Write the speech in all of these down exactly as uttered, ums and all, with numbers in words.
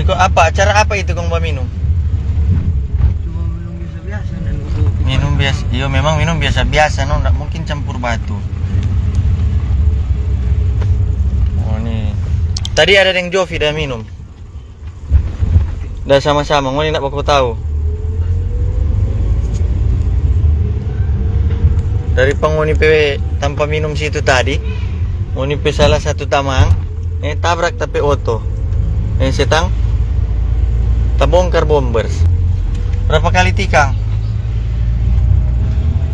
Kong apa? Acara apa itu kong baminum? Cuma minum biasa-biasa dan butuh. Minum biasa. Iyo, memang minum biasa-biasa, no, ndak mungkin campur batur. Oh, ni. Tadi ada deng Jovi da minum. Da sama-sama, ngoni ndak baku tau. Dari pa ngoni pe tampa minum situ tadi, ngoni pe salah satu tamang, eh, tabrak ta pe oto. Eh, setang tabongkar bombers. Berapa kali tikang?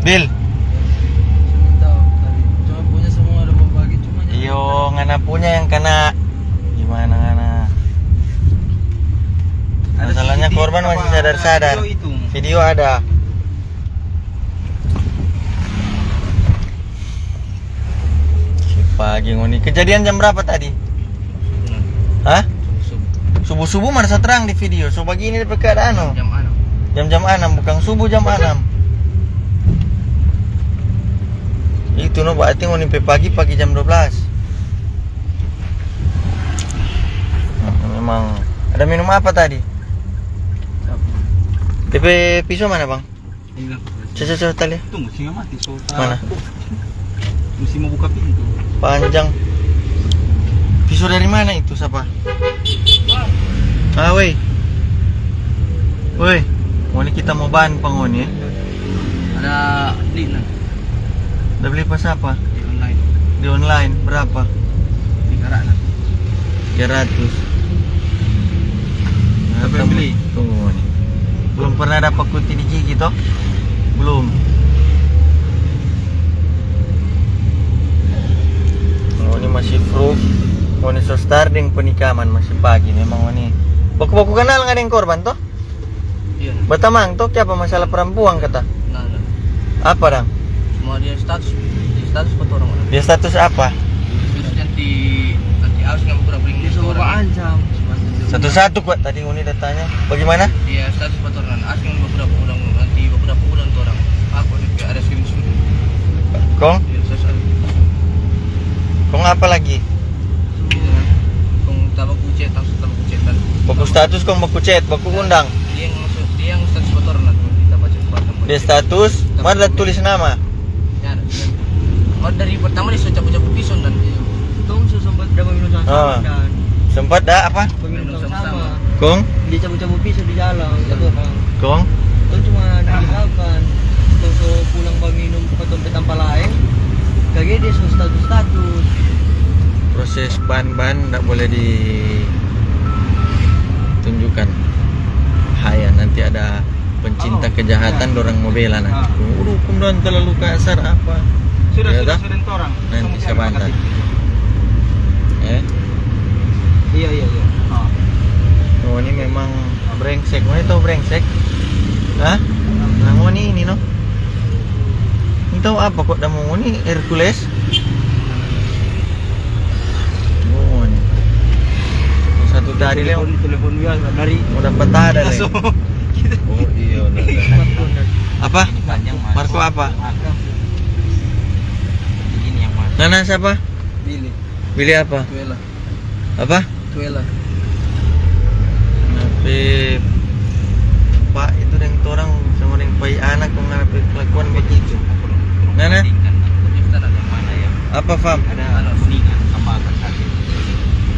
Bil? Cuma punya semua ada mau bagi, cuma jangan. Iyo, ngana punya yang kena. Gimana ngana? Ada masalahnya C C T V korban masih apa, sadar-sadar. Ada video itu. Video ada. Si pagi ngoni. Kejadian jam berapa tadi? Hah? Subuh-subuh mar sa terang di video. So bagini depe keadaan, no? Jam anam. Jam-jam anam, bukan subuh jam anam. Itu, no, berarti ngoni pe pagi, pagi jam dua belas. Nah, memang. Ada minum apa tadi? Depe piso mana, Bang? Coba, coba, tali. Tunggu, singa mati, so. Mana? Mesti mau buka pintu. Panjang. Piso dari mana itu, sapa? Ah, weh. Weh, ngoni kita mau ban pa ngoni, eh. Ada beli, nah. Ada beli pa sapa? Di online. Di online, berapa? Tiga ratus. Tiga ratus. Siapa yang beli? Tunggu, ni. Belum pernah dapa kuti di gigi, toh? Belum. Oh, ni masih fru. Oh, ni so start deng penikaman, masih pagi memang, oh, ni. Baku-baku kenal nggak deng korban, toh? Iya. Batamang to, kiapa masalah perempuan kata? Nah, nah. Apa dang? Cuma dia status, dia status pa torang. Dia status apa? Status nanti, nanti aus yang berapa ini. Dia sama orang. Satu-satu kok tadi ngoni da tanya. Bagaimana? Dia status pa torang, aus yang beberapa orang, nanti beberapa bulan torang. Aku ada, ada screenshot. Kong? Dia status. Kong apa lagi? Kong taba kucet, langsung taba kucet kan. Baku status kong baku chat, baku undang. Dia yang masuk, dia yang status kotor, nah, kita baca buat. Dia status, mar da tulis nama. Ya, mar dari pertama dia so cabu-cabu pison dan. Tong so sempat da minum sama-sama. Ah. Dan sempat da apa? Minum sama-sama. Kong? Dia cabu-cabu pison di jalan, satu orang. Kong? Tong cuma nanggapan. Tong so pulang baminum pa tong pe tampa laeng. Kage dia so status-status. Proses ban-ban ndak boleh ditunjukkan. Bahaya, nanti ada pencinta kejahatan, dorang mo bela nanti. Hukum dong terlalu kasar apa. Sudah, sudah, sudah, torang. Nanti sabantar. Eh? Iya, iya, iya. Oh, ini memang brengsek. Mana tahu brengsek? Hah? Nah, ngoni ini, no? Ini tahu apa kok da mo ngoni Hercules? Ngoni. Satu tadi lewat. Telepon, telepon biasa dari. Mau dapat ada, le. Oh, iya, nah. Apa? Ini panjang, Mas. Marco apa? Ini yang Mas. Nana siapa? Billy. Billy apa? Tuela. Apa? Tuela. Tapi, Pak, itu deng torang sama deng pai anak, kong ada pe kelakuan begitu. Nana? Apa, Fam? Ada kuningan, tambaga satu.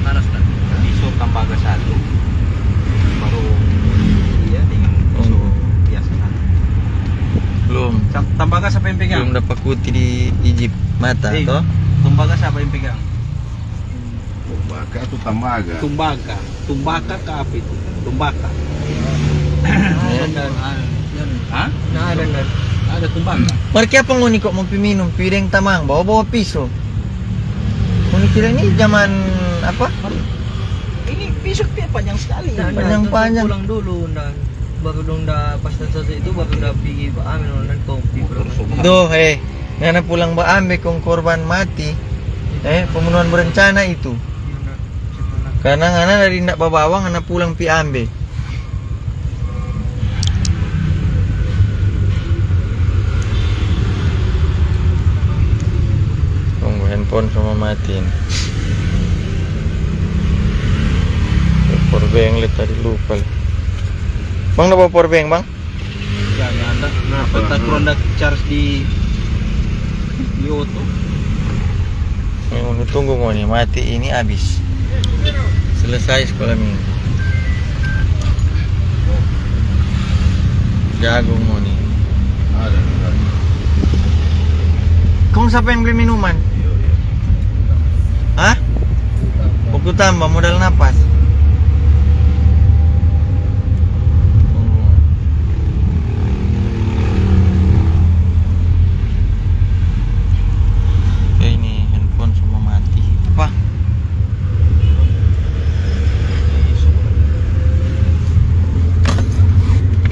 Panas, kan? Pisau tambaga satu. Baru dia dengan pisau biasa satu. Belum. Tambaga siapa yang pegang? Belum dapat kuti di Egypt mata, toh? Tambaga siapa yang pegang? Tumbaka atau tambaga? Tumbaka. Tumbaka ka apa itu? Tumbaka. Nah, ada, nah. Hah? Nah, ada, nah. Ada tumbaka. Mar kiapa ngoni kok mo pi minum, pi deng tamang, bawa-bawa piso? Ngoni kira ini zaman apa? Ini piso pi panjang sekali. Nah, nah, panjang-panjang. Pulang dulu, nah. Baru dong da pas itu, baru da pigi ba ambe, no, nanti kong pi. Doh, eh. Ngana pulang ba ambe kong korban mati. Eh, pembunuhan berencana itu. Karena ngana dari ndak babawa, ngana pulang pi ambe. Tunggu, handphone sama matiin. Power bank le tadi lupa le. Bang, ada bawa power bank, Bang? Ya, ya ada. Kenapa? Apa tak ronda charge di, di oto? Yang mau tunggu ngoni mati ini habis. Selesai sekolah minggu. Jago ngoni. Ada, ada. Kong siapa yang beli minuman? Iya, iya. Hah? Buku tambah modal napas. Oh. Ya, ini handphone semua mati. Apa?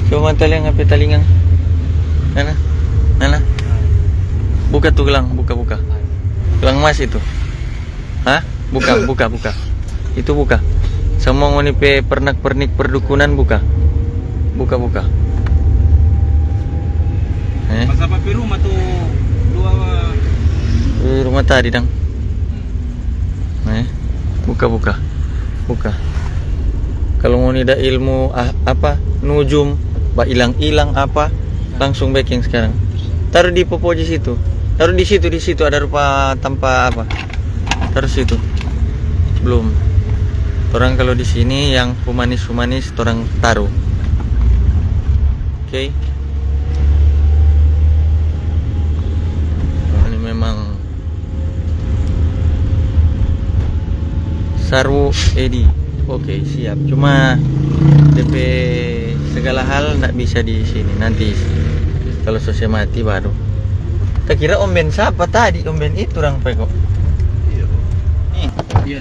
Coba talinga pe talinga. Nana, nana. Buka tu gelang, buka, buka. Gelang emas itu. Hah? Buka, buka, buka. Itu buka. Semua ngoni pe pernak-pernik perdukunan buka. Buka, buka. Eh? Pas apa pe rumah tu dua? Eh, rumah tadi, dang. Hmm. Eh, buka, buka. Buka. Kalau ngoni da ilmu, ah, apa, nujum, ba ilang-ilang apa, langsung beking sekarang. Taruh di popoji situ. Taruh di situ, di situ ada rupa tampa apa. Taruh situ. Belum. Torang kalau di sini yang humanis-humanis torang taruh. Oke. Ini memang Sarwo Edi. Oke, siap. Cuma depe segala hal ndak bisa di sini. Nanti kalau so se mati baru. Ta kira Om Ben sapa tadi? Om Ben itu orang pe kok. Iya. Nih. Iya.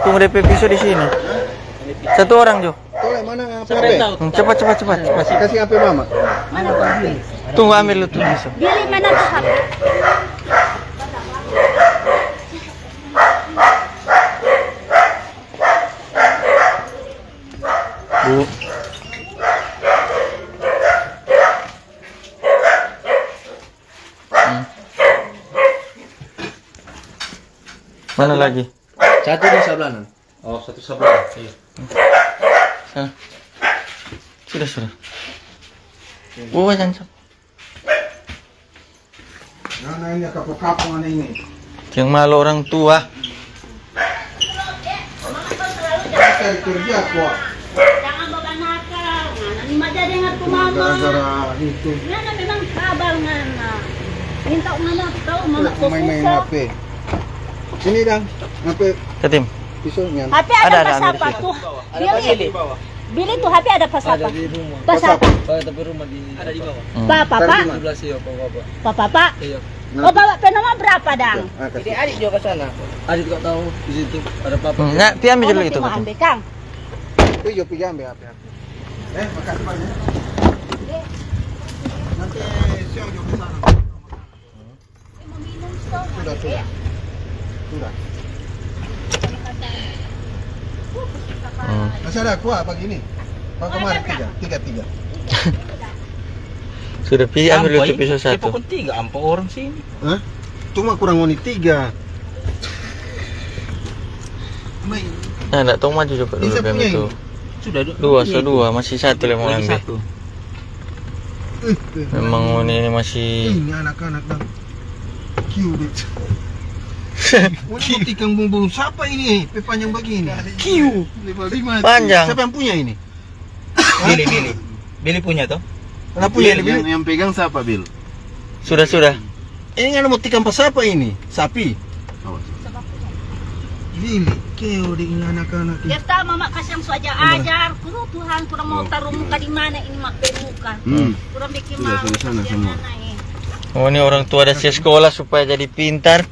Tunggu depe piso di sini. Satu orang jo. Tole, mana P H P? Hmm, cepat, cepat, cepat, cepat. Kasih H P mama. Tunggu, ambil dulu tu piso. Billy, mana tu H P? Bu. Hmm. Mana lagi? Satu di sebelah nan. Oh, satu sebelah. Iya. Sana. Sudah, sudah. Bawa jangan sampai. Mana ini kapo-kapo, mana ini? Yang malu orang tua. Cari kerja, kok. Jangan bawa nakal. Ngana ni maja dengar tu mama. Gara-gara itu. Ngana memang sabar, ngana. Minta ngana tahu, mama kok main-main susah. H P. Sini, dang. H P. Katim. Piso, nyan. H P ada. Ada, ada, pas ambil apa situ. Tuh? Ada pas Billy. Billy tuh H P ada pas apa? Ada di rumah. Pas apa? Ada, tapi rumah di. Ada di bawah. Hmm. Pa papa? Tadi di sebelah sini, apa, apa? Pa papa? Iya. Oh, bawa pe nomor berapa, dang? Ah, kasih. Jadi adik juga ke sana. Adik juga tahu di situ ada papa. Hmm, nah, pi ambil dulu itu, Katim. Ambil, Kang. Itu juga pi ambil, ambil. Eh, makasih banyak. Nanti siang juga ke sana. Sudah, sudah. Sudah. Hmm. Masih ada kuah pagi ini? Kau kemarin tiga, tiga, tiga. Sudah pi ambil itu piso satu. Pokoknya tiga, ampa orang sini. Hah? Cuma kurang ngoni tiga. Nah, ndak tong maju coba dulu. Ini saya punya itu. Sudah, du-, dua, so dua, masih satu le mo ambe. Satu. Eh, eh, memang ngoni ini masih. Ini anak-anak dang. Kiu, deh. Ngoni mo tikang bulu-bulu sapa ini, eh? Pe panjang bagini. Kiu. Panjang. Siapa yang punya ini? Billy, Billy. Billy punya, toh? Yang, yang pegang siapa, Bil? Sudah, sudah. Ini ngana mo tikang pa sapa ini? Sapi? Awas. Billy, keo deng ini anak-anak ini. Dia tahu mama kasih yang su ajar-ajar. Kudu Tuhan, kurang mau taruh muka di mana ini mak pe muka. Hmm. Kurang bikin malu, sudah, sudah sana kasihan semua. Anak ini. Oh, ini orang tua ada sekolah supaya jadi pintar.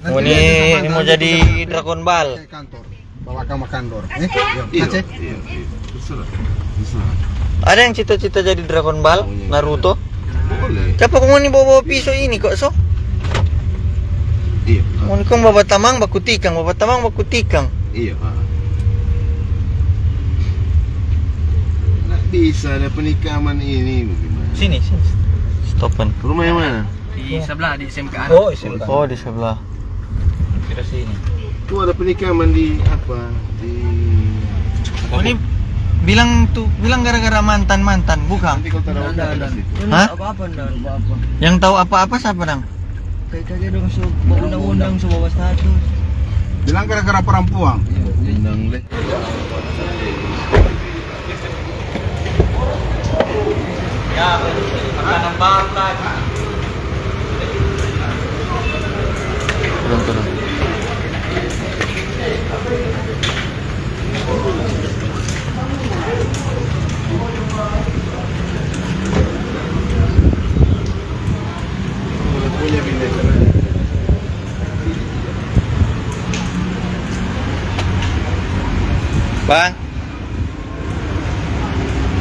Nanti ini mau jadi Dragon Ball. Ke kantor. Bawa ka makan dor. Eh, iya, Aceh? Iya, iya. Terserah. Terserah. Ada yang cita-cita jadi Dragon Ball, oh, iya, Naruto? Boleh. Capa kong ngoni bawa-bawa piso ini kok, so? Iya. Ngoni kong bawa tamang baku tikang, bawa tamang baku tikang. Iya, ah. Nggak bisa ada penikaman ini, bagaimana? Sini, sini. Stopan. Rumah yang mana? Di sebelah, di S M K. Oh, S M K. Oh, di sebelah. Kita sini. Tuh ada pernikahan di apa? Di Ini bilang tuh, bilang gara-gara mantan-mantan, bukan? Nanti kalau tak ada orang, kita situ. Hah? Apa-apa, ndak apa-apa. Yang tahu apa-apa siapa, dang? Kayak kagak dong, so bawa undang-undang, so bawa status. Bilang gara-gara perempuan. Undang le. Ya, makanan bakar. Turun, turun. Bang.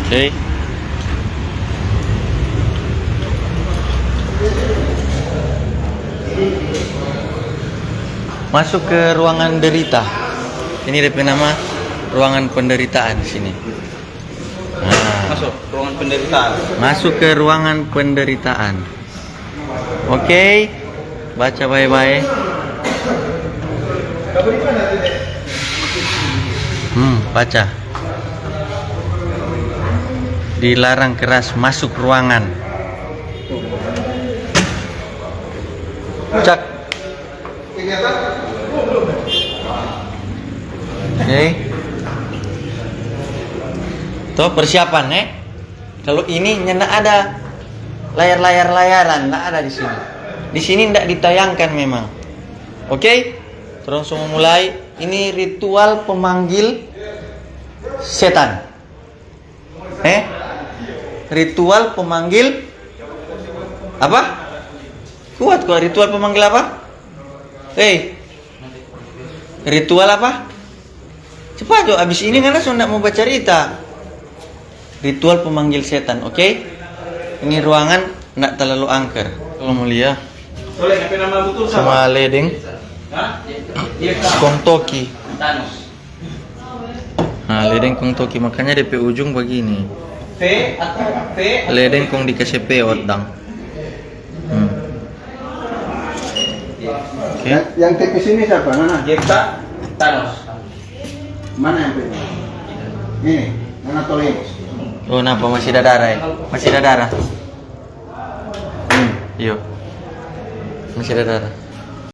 Oke. Masuk ke ruangan derita. Ini depe nama ruangan penderitaan di sini. Nah. Masuk ruangan penderitaan. Masuk ke ruangan penderitaan. Oke, baca bae-bae. Hmm, baca. Dilarang keras masuk ruangan. Cak. Oke. Tuh, persiapan, eh. Kalau ini nyanda ada layar-layar-layaran, ndak ada di sini. Di sini ndak ditayangkan memang. Oke? Torang so mo mulai. Ini ritual pemanggil setan. Eh? Ritual pemanggil apa? Kuat kok, ritual pemanggil apa? Hei. Ritual apa? Cepat jo, abis ini ngana so ndak mo bacarita. Ritual pemanggil setan, oke? Ini ruangan ndak talalu angker. Kalau mo lia. Sama ledeng. Kong toki. Nah, ledeng kong toki, makanya depe ujung bagini. Ledeng kong dikase peot dang. Hmm. Oke. Yang, yang tipis ini siapa? Mana? Jepta, Thanos. Mana yang tipis? Ini, mana Tolemos? Oh, napa masih dadara, eh? Masih dadara. Hmm, iyo. Masih dadara.